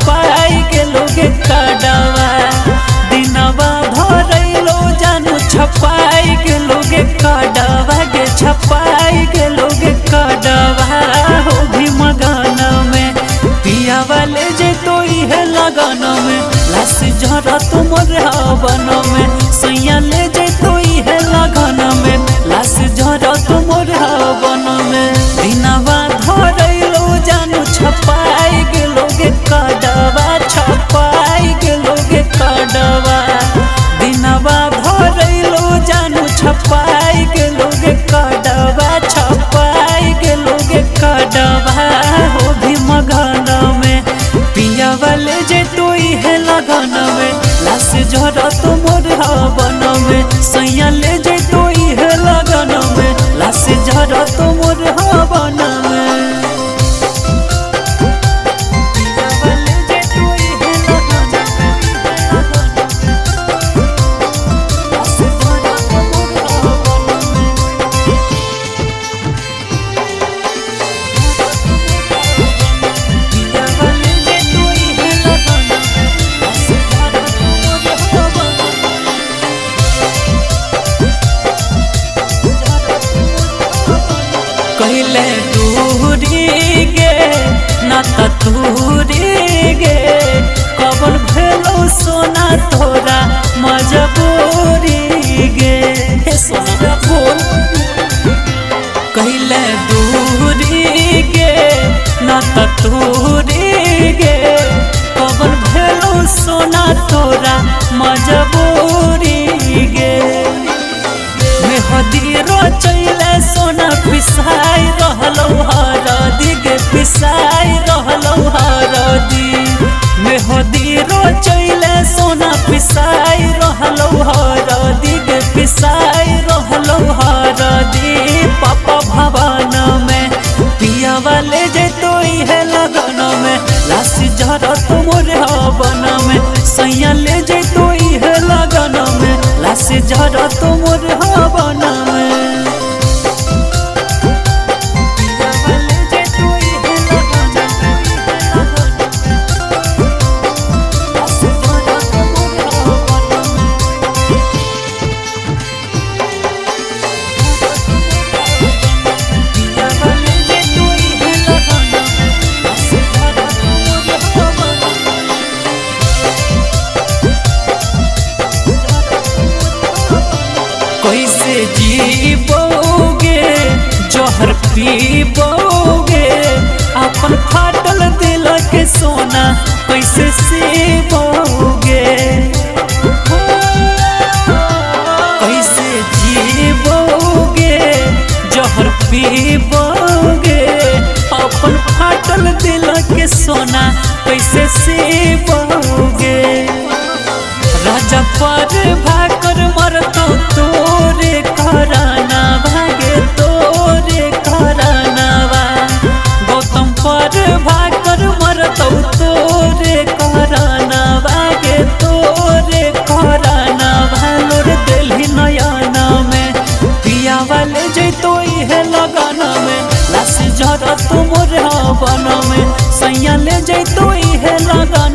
छपाई गेलो गे कड़वा। दिनवा धरैलो जानू छपाई गेलो गे कड़वा गे छपाई गेलो गे कड़वा। हो भी मगन में पिया वाले जे तो इहे लगन में लाश जरत मोर हवन में। सैया ले जे तो इहे लगन में लाश जरत मोर हवन में। दिनवा धरैलो जानू छपाई गेलो गे कड़वा छपाई गेलो गे कड़वा। दिनवा धरैलो जानू छपाई गेलो गे कड़वा छपाई गेलो गे कड़वा। हो भी मगन में पिया वाले जे तो इहे लगन में लाश जरत मोर हवन में। सैया ले जे तो इहे लगन में लाश जरत मोर हवन में। पिया वाले जे तो इहे लगन में लाश जरत मोर हवन में। पिया वाले जे तो इहे लगन में लाश जरत मोर हवन में। कहले दूरी गे ना त तूरी गे कबन भेलो सोना तोरा मजबूरी गे। हे सोना बोल कहले दूरी गे ना त तूरी गे कबन भेलो सोना तोरा मजबूरी गे। मेहदी रचैले सोना पिसाई रहलौ हरदी गे पिसाई रहलौ हरदी। मेहदी रचैले सोना पिसाई रहलौ हरदी गे पिसाई रहलौ हरदी। पापा भवन में पिया वाले जे तो इहे लगन में लाश जरत मोर हवन में। सैया ले जे तो इहे लगन में लाश जरत मोर हवन में। पिया वाले जे तो इहे लगन में लाश जरत मोर हवन में। पिया वाले जे तो इहे लगन में लाश जरत मोर हवन में। कैसे जीबोगे जहर पीबोगे अपन फाटल दिल के सोना कैसे सीबोगे। कैसे जीबोगे जहर पीबोगे अपन फाटल दिल के सोना कैसे सीबोगे। राजा पर भाकर मरतो तोरे कराना भागे तोरे करानावा। गौतम पर भाकर मरतो तोरे कराना भागे तोरे कराना भालोर दिल्ली नयना में पिया वाले जे तो इहे लगन में लाश जरत मोर हवन में। सैया ले जे तो इहे लगन